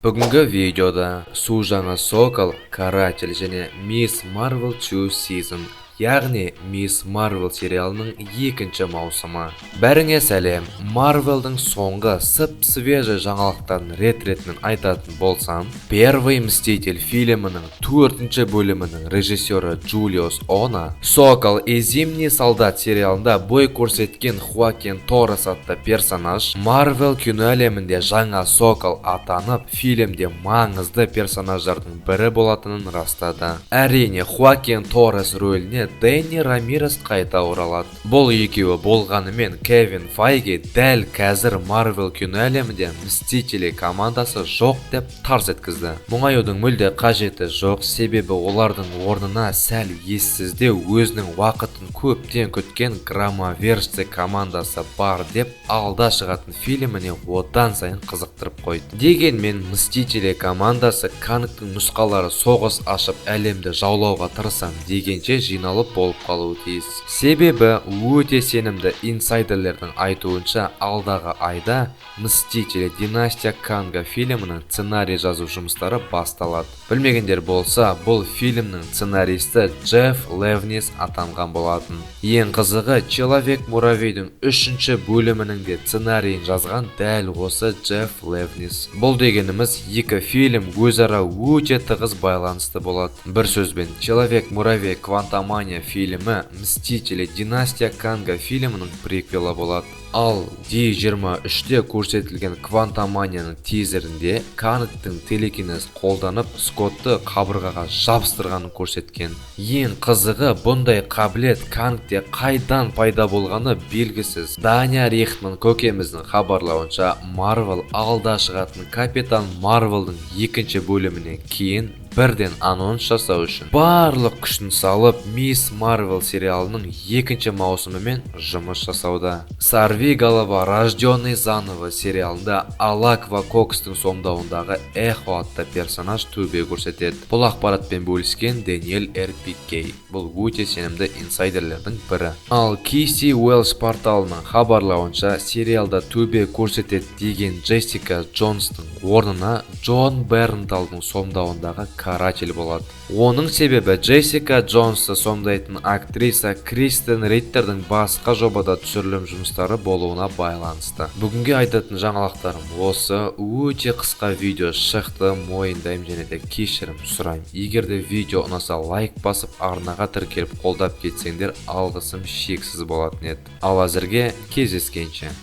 Бүгінгі видеода су жаңа Сокол, Каратель және Мисс Марвел 2 Season, яғни Мисс Марвел сериалының екінші маусымы. Бәріңе сәлем! Марвелдің соңғы сып свежий жаңалықтарын рет-ретімен айтатын болсам, Первый Мститель фильмінің төртінші бөлімінің режиссері Джулиус Она Сокол и Зимний солдат сериалында бой көрсеткен Хоакин Торрес атты персонаж Марвел кино әлемінде жаңа Сокол атанып, фильмде маңызды персонаждардың бірі болатынын растады. Әрине, Хоакин Торрес рөліне Дэнни Рамирес қайта оралады. Бұл екеуі болғанымен, Кевин Файги дәл қазір Марвел кино әлемінде Мстители командасы жоқ деп тарс еткізді. Мұңаюдың мүлде қажеті жоқ, себебі олардың орнына сәл ессіздеу, өзінің уақытын көптен күткен Громовержцы командасы бар деп, алда шығатын фильміне одан сайын қызықтырып қойды. Дегенмен Мстители командасы Кангтың нұсқалары соғыс ашып, әлемді жаулауға тырысам дегенше жиналып болып қалуы тиіс. Себебі өте сенімді инсайдерлердің айтуынша, алдағы айда Мстители: Династия Канга фильмінің сценарий жазу жұмыстары басталады. Білмегендер болса, бұл фильмнің сценаристі Джефф Левнис атанған болатын. Ең қызығы, Человек муравейдің үшінші бөлімінің де сценарийін жазған дәл осы Джефф Левнис. Бұл дегеніміз, екі фильм өзара өте тығыз байланысты болады. Бір сөзбен, Человек муравей Квантомания фильмі Мстители: Династия Канга фильмінің приквелі болады. Ал D23-те көрсетілген Квантоманияның тизерінде Кангтың телекинез қолданып, Скотты қабырғаға жабыстырғанын көрсеткен. Ең қызығы, бұндай қабілет Кангте қайдан пайда болғаны белгісіз. Даня Рихтман көкеміздің хабарлауынша, Марвел алда шығатын Капитан Марвелдың екінші бөлімінен кейін бірден анонс жасау үшін барлық күшін салып, Мисс Марвел сериалының екінші маусымымен жұмыс жасауда. Сорви голова: Рожденный заново сериалында Алаква Кокстың сомдауындағы Эхо атты персонаж төбе көрсетеді. Бұл ақпаратпен бөліскен Дэниэль RPK. Бұл өте сенімді инсайдерлердің бірі. Ал KC Welsh порталының хабарлауынша, сериалда төбе көрсетеді деген Джессика Джонстың орнына Джон Бернталдың сомдауындағы Каратель болады. Оның себебі, Джессика Джонсты сомдайтын актриса Кристен Риттердің басқа жобада түсірілім жұмыстары болуына байланысты. Бүгінге айтатын жаңалықтарым осы. Өте қысқа видео шықты, мойындаймын және де кешірім сұраймын. Егер де видео ұнаса, лайк басып, арнаға тіркеліп, қолдап кетсеңдер, алғысым шексіз болатын еді. Ал әзірге кездескенше!